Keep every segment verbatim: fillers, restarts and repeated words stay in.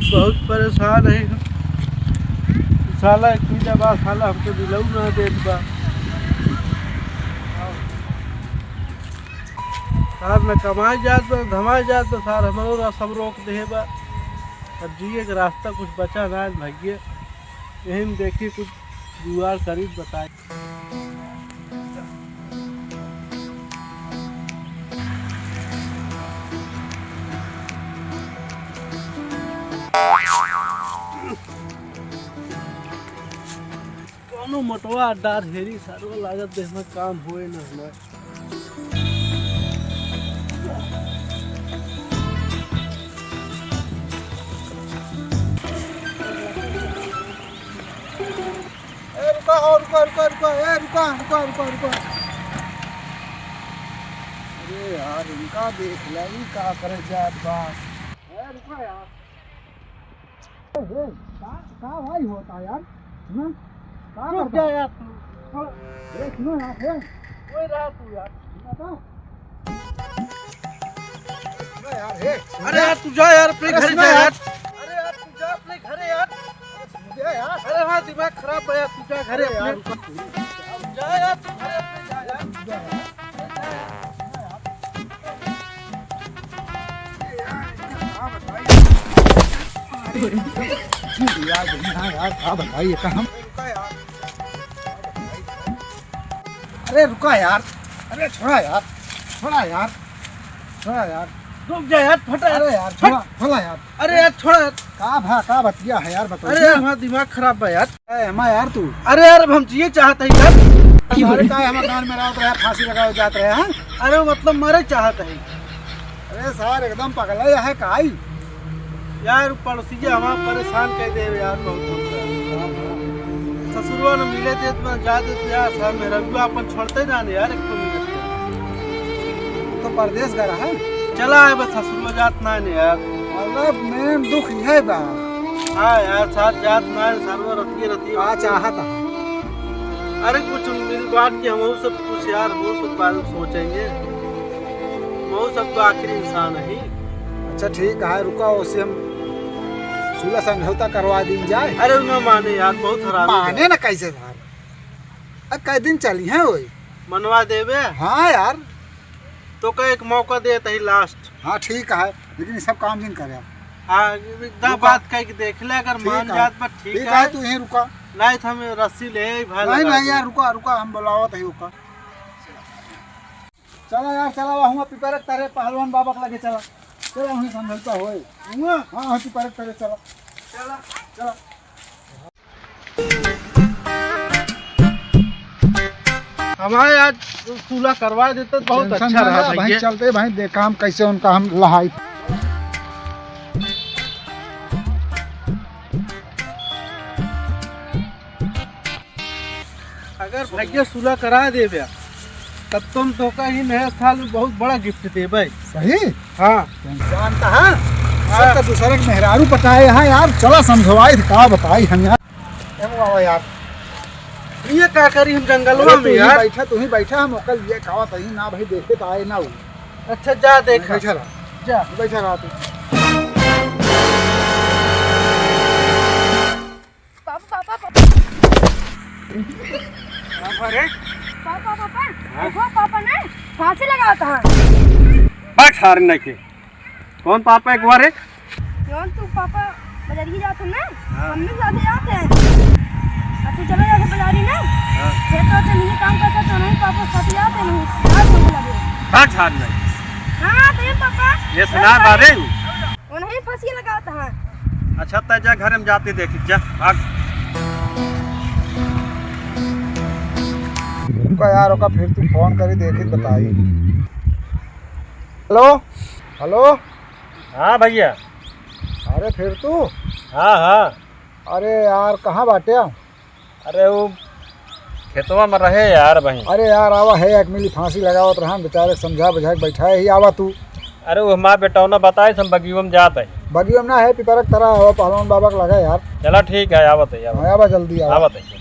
बहुत परेशान है। साला एक पीछा बा, साला हमके मिलऊ ना देत बा। सार न कमाए जात बा, धमाए जात बा, सार हमरो रा-, सब रोक देहे बा। अब जिए के रास्ता कुछ बचा ना है भैया। यही में देखी कुछ जुगाड़ करी बताए। कौनो मोटवा अड्डा ढेरी सारो लागत देह में काम होए न हमार। ए, रुका हो, रुका, रुका, रुका, ए, रुका, रुका, रुका, रुका। अरे यार, इनका देख ले, ई का करे जात बा। ए, रुका यार। ए, ए, का, का भाई होता यार? हाँ? का रुक करता? जा यार तू। ए, सुनो यार, ए। कोई रहा तू यार। बता। अरे यार, हे, अरे यार, तू जा यार, अपने अरे घरे सुनो जा यार। यार। अरे यार, तू जा अपने घरे यार। अरे सुनो यार। अरे हाँ, दिमाग खराब है यार, तू जा घरे अरे यार, अपने। रुको। जा यार, तू घरे अपने जा यार। रुको यार। अरे यार, क्या बताइए? अरे यार, हाँ यार, क्या बताइए, कहाँ? रुका यार। अरे रुका यार, अरे छोड़ा यार, छोड़ा यार, छोड़ा यार। रुक जा यार, फटा। अरे यार, फट। छोड़ा, छोड़ा यार। अरे यार, छोड़ा यार। का भा, का बतिया है यार, बताओ। अरे यार, हमारा दिमाग खराब बा यार। ए, हमा यार तू। अरे यार, अब हम जिए चाहत है यार। अरे का हमारे गांव में रात रहे, फांसी लगाओ जात रहे हैं। अरे मतलब मरे चाहत है। अरे सार एकदम पगला है काई? यार, पड़ोसिया हमार परेशान कर दे यार, बहुत हमका। ससुरवा न मिले देत, न जा देत यार, सार मेहररुआ अपन छोड़ते ना ने यार, एक तो मिनट के। तो परदेस गया है? चला है बस, ससुरवा जात ना ने यार। मतलब मेन दुख यह बा। हाँ यार, सार जात ना है, सार वो रतिये रतिये का चाहत है? अरे कुछ मिल बांट के हम सब कुछ यार, वो सब बारे में सोचेंगे। वो सब तो आखिरी इंसान है। अच्छा ठीक है, रुका, उससे हम सुलह समझौता करवा दीन जाए। अरे उन्हें माने यार, बहुत हरामी माने है। ना कैसे यार? अब कै दिन चली हैं वही? मनवा देवे? हाँ यार। तो का एक मौका दे तही लास्ट। हाँ ठीक है, लेकिन ये सब काम जिन करे। हाँ, एकदम रुका। बात कह के देख ले, अगर ठीक मान है। जात बा ठीक ठीक है। है, तू यहीं रुका। नहीं तो हमें रस्सी ले आई भाई, नहीं, लगा नहीं दे। यार, रुका, रुका, हम बुलावत है ओका। चला यार, चला, वहाँ पिपरक तरे पहलवान बाबा के लगे चला। चला, वहीं समझौता होए। हुआ? हाँ, हाँ, पिपरक तरे चला। चला। चला। हमारे आज सुलह करवा देते तो बहुत tension अच्छा ना रहा ले, भाई, भैया। चलते भाई, दे काम कैसे उनका हम लहाई। अगर भैया सुलह करा देबे, तब तुम तोका ही नया साल में बहुत बड़ा gift देबे। सही? हाँ। जानता है? हाँ। सब तो दूसरे के मेहरारू पटाए हैं यार, चला समझवाई, का बताई हम यार। ए बाबा यार। ये का करी हम जंगलवा अरे तू में ही यार? बैठा, तू ही बैठा, हम ओकर लिए का बताई ना भाई, देखे तो आए ना वो। अच्छा, जा देख। बैठा रहा। जा। बैठा रहा तू। पापा, पापा, पापा। पापा रे? पापा, पापा। हाँ? देखो, पापा ने फांसी लगावत है। बैठ सारन के। कौन पापा एक बार है? जौन तू पापा बजारी जात है ना, हाँ। हम भी साथे जात है। और तू चला जात है बजारी ना? हाँ। खेत और जमीन काम करता तो नहीं, पापा साथे जात है नहीं। क्या बोल लगे? बैठ सारन। हाँ, तो ये पापा। ये सुना बारे। उन्हें फांसी लगावत है। अच्छा, तै जा, घर में जाते देखी, जा, भाग। रुका यार, ओका फिर तू फोन करी, देखी, बताई। हेलो, हेलो। हाँ भैया। अरे फिर तू? हाँ, हाँ। अरे यार, कहाँ बाटे? अरे वो खेतवा में रहे यार बहिन। अरे यार, आवा है, एक मिली फांसी लगावत रहन, बेचारे समझा बुझा के बैठा है ही, आवा तू। अरे वो हमार बेटौना बताए, हम बगियो में जात है। बगियो में ना है, पिपरक तरा आवा, पहलवान बाबा के लगा यार। चला ठीक है, आवत है, आवत। हाँ, आवा जल्दी आवा। आवत है।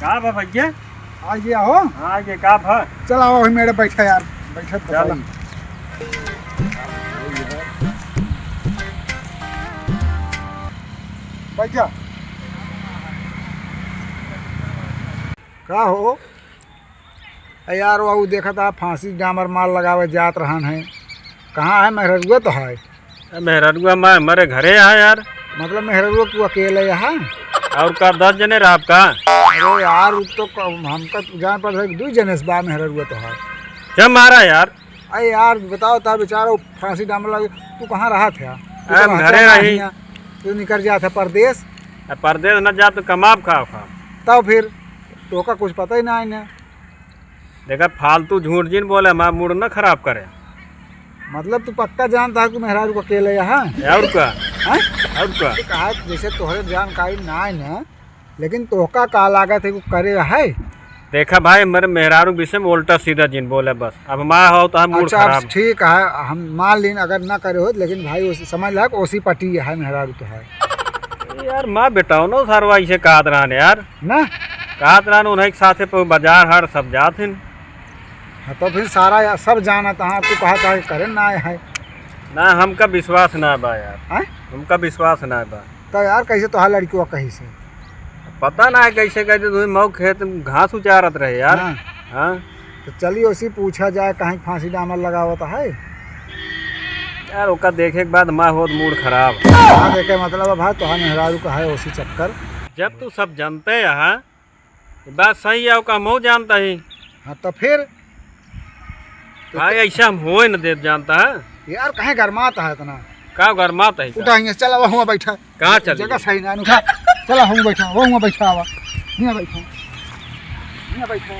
का बा भैया? आ गया हो? हाँ, ये का भा? चला आओ, वही मेरे बैठा यार, बैठा तो चला। बैठा। का हो? ए यार, वो देखत हा, फांसी डामर मार लगावे जात रहन है। कहाँ है? मेहररुआ तो है। ए, मेहररुआ मैं हमारे घरे है यार। मतलब मेहररुआ तू अकेले यहाँ? और का, दस जने रहा आपका? अरे यार, उ तो क-, हमका तो जान पड़ सके, दुई जने से बा मेहररुआ तो है। क्या मारा यार? अरे यार, बताओ ता बेचारा, वो फांसी डामर लगे, तू कहाँ रहा था? तू तो हम रहता घरे ना रही। हियाँ, तू निकल जाता परदेस। आ, परदेस न जा तो कमाब खाओ खा। तब फिर तोका कुछ पता ही ना है ना। देखा, फालतू झूठ जिन बोले, हमारा मूड न खराब करे। मतलब तू पक्का जानता है कि मेहरारू को अकेले यहाँ? और का? हैं? और का? तो कहा, जैसे तोहरे जानकारी ना है ना, लेकिन तोहका का लागत है कि करे है? देखा भाई, मेरे मेहरारू विषय में उल्टा सीधा जिन बोले बस। अब हमारा हो तो हम मूड अच्छा, अब खराब। ठीक है, हम मान लीन अगर ना करे होत, लेकिन भाई उस समझ ला कि ओसी पटी है मेहरारू तो है। यार, माँ बेटाओ ना सारवा ऐसे कहत रहन यार। ना? कहत रहन उन्हें के साथे पे बाजार हाट सब जात हिन। हाँ, तो फिर सारा या-, सब जानत हाँ, तू कहत है करे ना आए है। ना, हमका विश्वास ना बा यार। हैं? हमका विश्वास ना बा। तो यार, कैसे तोहार लड़किवा कही से? पता ना है कैसे, कैसे तुम मऊ खेत में घास उचारत रहे यार। हाँ। हाँ। तो चलिए उसी पूछा जाए, कहीं फांसी डामर लगावत है। यार, ओका देखे के बाद माँ होत मूड खराब। हाँ, देखे मतलब अब है, तोहार मेहरारू का है उसी चक्कर। जब तू सब जानते यहाँ, ये बात सही है, ओका मऊ जानता ही। हाँ, तो फिर? भाई, ऐसा हम होए न देव, जानता है? यार, कहे गरमात है इतना? का गरमात है इतना? उठा, हियाँ चला, वहाँ बैठा। कहाँ चल जगह गए? सही ना, उठा। चला, हम बैठा, वो वहाँ बैठा, आवा। हियाँ बैठा। हियाँ बैठा।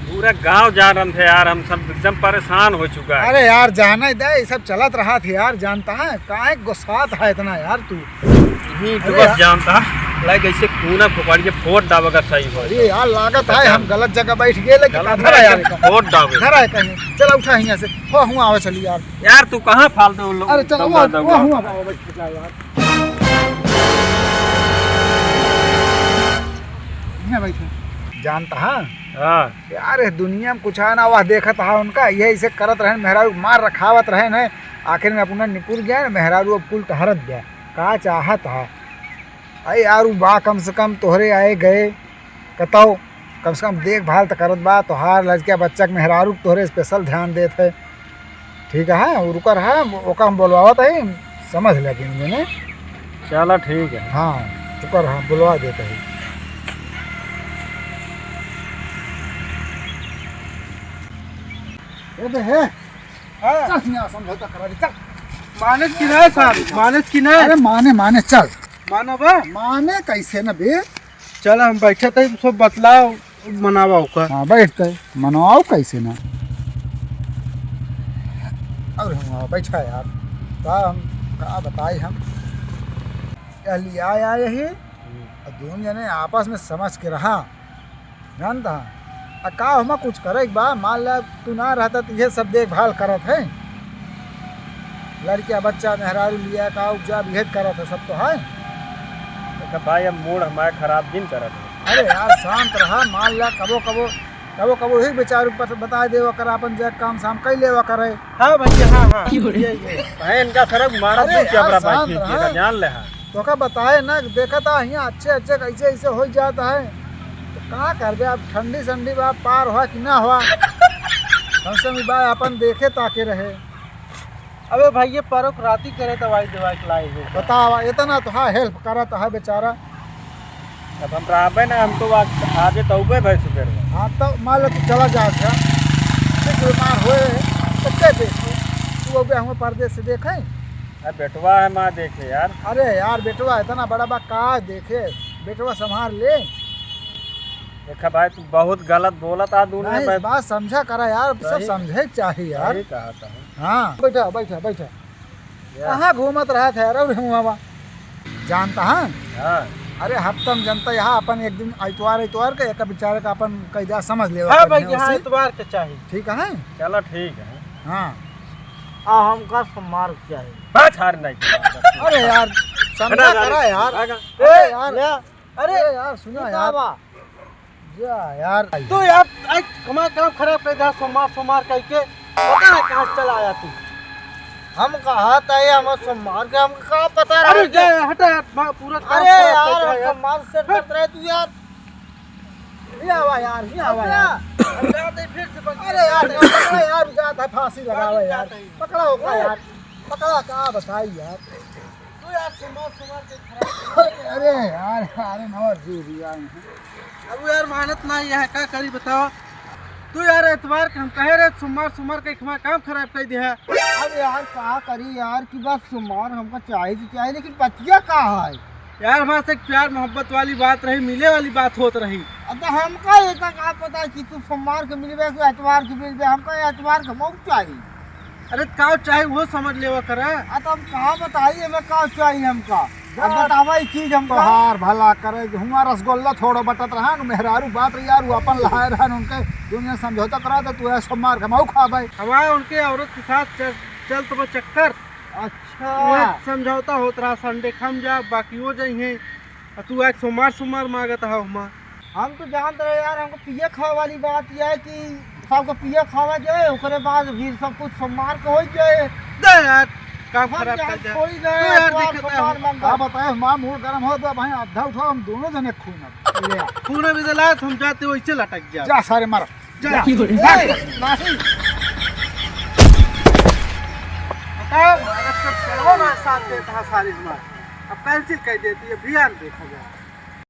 पूरा गांव जान रहे थे यार, हम सब एकदम परेशान हो चुका है। अरे यार, जाने दे, ये सब चलत रहा थे यार, जानता है? काहे गुस्सात है इतना यार तू? ही तो अरे बस यार। जानता, लाइक ऐसे कूना फुकड़ के फोड़ डाबे का सही हो। अरे यार, लागत है हम गलत जगह बैठ गए, लेकिन गलत इधर है यार, फोड़ डाबे। इधर है कहीं। चला उठा हियाँ से। हो, हुआ आवे चली यार। यार तू कहाँ फालतू लोग अरे चल, दौड़ा वो, दौड़ा वो हुआ आता है। बाबा बैठ जा यार। हियाँ बैठ। जानता है? हाँ। यार, इस दुनिया में कुछ है ना, वह देखत है उनका, ये ऐसे करत रहे, मेहरारू मार रखावत रहे न, आखिर में अपना निपुर गया न, मेहरारू अब कुल टहरत गया। का चाहत है? अरे यार, उ बा कम से कम तोहरे आए गए, कतौ कम से कम देखभाल त करत बा, तोहार लड़किया बच्चा के मेहरारू के तोहरे special ध्यान देत है। ठीक है, उ रुका रहा, ओका हम बोलवावत है, समझ ले कि मैंने। चला ठीक है। हाँ, रुका रहा, बोलवा देत है। ए बे, हे। हाँ। चल, यहाँ समझौता करा दे, चल। माने कि नहीं साहब, माने कि नहीं? अरे माने, माने, चल। मानो बा? माने कैसे न बे? चल, हम बैठे थे, सब बतलाओ, मनावा ओकर। हाँ, बैठते, मनाओ कैसे ना। और हम बैठा यार, का हम, का बताई हम? यह लिया आया यही, हम्म। और दोनों जने आपस में समझ के रहा। जानता? आ का हमा कुछ करे के बा? मान ला तू ना रहता त इहे सब देखभाल करत है। लड़किया बच्चा मेहरारू लिया का उपजा बिहेद करत है, सब तो है। देखा भाई, अब मूड हमारा खराब दिन करत है। अरे यार शांत रहा, मान ला कबो कबो, कबो कबो ही बेचारू पर बताए देवा कर, अपन जे काम साम कई लेवा करे। हाँ भैया, हाँ, हाँ, ये, ये। भाई इनका सरक मारा अरे तू यार, चबरा शांत बाकी रहा। जान ले हाँ। तोका बताए ना, देखत आ हियाँ अच्छे अच्छे कैसे ऐसे हो जात है, तो का करबे अब, ठंडी संडी बा, पार हुआ कि ना हुआ, कम से कम ई बा अपन देखे ताके रहे। अबे भाई, ये परोक राती करे दवाई दवाई के लाई हो। बतावा, इतना तो हाँ help करत है बेचारा। अब हम रहबे ना, हम तो आज, आजे तो उबे भैंस बेर में। हाँ, तो मान लो तू चला जात है, ठीक बीमार होए, तो के देखो, तू अबे हम परदेस से देखे। अरे बेटवा है, माँ देखे यार। अरे यार, बेटवा इतना बड़ा बा, का देखे? बेटवा संभाल ले। देखा भाई, तू बहुत गलत बोलत आ, दूर नहीं, में बात समझा करा यार, सब सही, समझे के चाही यार। सही कहा था। हाँ, बैठा, बैठा, बैठा। या। कहाँ घूमत रहा था यार, और हुआ जानता है? हाँ। अरे हफ्ता में जनता यहाँ अपन एक दिन इतवार, इतवार के एक बेचारे का अपन कैदा समझ लेवा हाँ करने भाई, हाँ, उसी। इतवार के चाही। ठीक है? चलो ठीक है। हाँ। आ हमका सोमार के चाही। बात हार नहीं। अरे यार, समझा हटा, करा यार। हटा। अरे यार। ले। अरे, अरे यार, सुना ये का यार। बा? या यार। तो यार, आज हमारा काम खराब कर दिया, सोमवार, सोमवार कह के। पता है कहाँ चला आया तू? हम कहा था ये, हम सोमवार के, हमका का पता रहा अरे कि जा, हटा यार, मा-, पूरा काम अरे खराब यार, कर दिया हम यार। सोमवार से हट। करत रहे तू यार। ये आवा यार, ये आवा यार। अरे यार, अरे यार, अरे यार, जात है फांसी लगावे यार। पकड़ा होगा यार, पकड़ा, का बताई यार। तू यार सोमवार, सोमवार के खराब। अरे यार, अरे नवर जी भी आए हैं। अब यार मानत ना ये है, का करी बताओ। तू यार एतवार के हम कहे रहे सोमवार, सोमवार के हमारा काम खराब कर दिया है। अब यार का करी यार कि बस सोमवार हमका चाही तो चाही, लेकिन बतिया का है? यार हमारे से प्यार मोहब्बत वाली बात रही, मिले वाली बात होत रही। अब तो हमका ये तो का पता कि तू सोमवार के मिलबे कि एतवार के मिलबे, हमका एतवार के मौक चाही। अरे काव चाही वो समझ लेवा करा। आ तो हम कहाँ बताई एमे काव चाही हमका? अब बतावा ई चीज हमका। तोहार भला करे, हुआ रसगुल्ला थोड़ो बटत रहा न, मेहरारू बात रही यार, वो अपन लहाए रहन उनके दुनिया समझौता करा दे, तू ऐसा मार के मऊ खाबे। हमारा उनके औरत के साथ चल, चल तो चक्कर। अच्छा। वो समझौता होत रहा, संडे खम जा, बाकी वो जाइए। आ तू आज सोमवार, सोमवार मांगत हव हमार। हम तो जानत रहे यार, हमको पिए खाए वाली बात यह है कि सबको पिए खावा जाए, ओकरे बाद फिर सब कुछ सोमवार को हो जाए। दे यार, काम हम खराब कर जान दे। कोई ना तू यार, एतवार दिक्कत है। सोमवार मंगल। का बताए, हमार मूड गरम हो तो भाई, आधा उठाओ, हम दोनों जने खून अब। ले आ। खून अभी दिला, हम जाते वैसे लटक जा। जा सारे मार। जा। जा। ए, नहीं। बताओ, अगर सब चलो ना साथ देता है सारी हमार। अब cancel कर देती है, बिहान देखा जाए।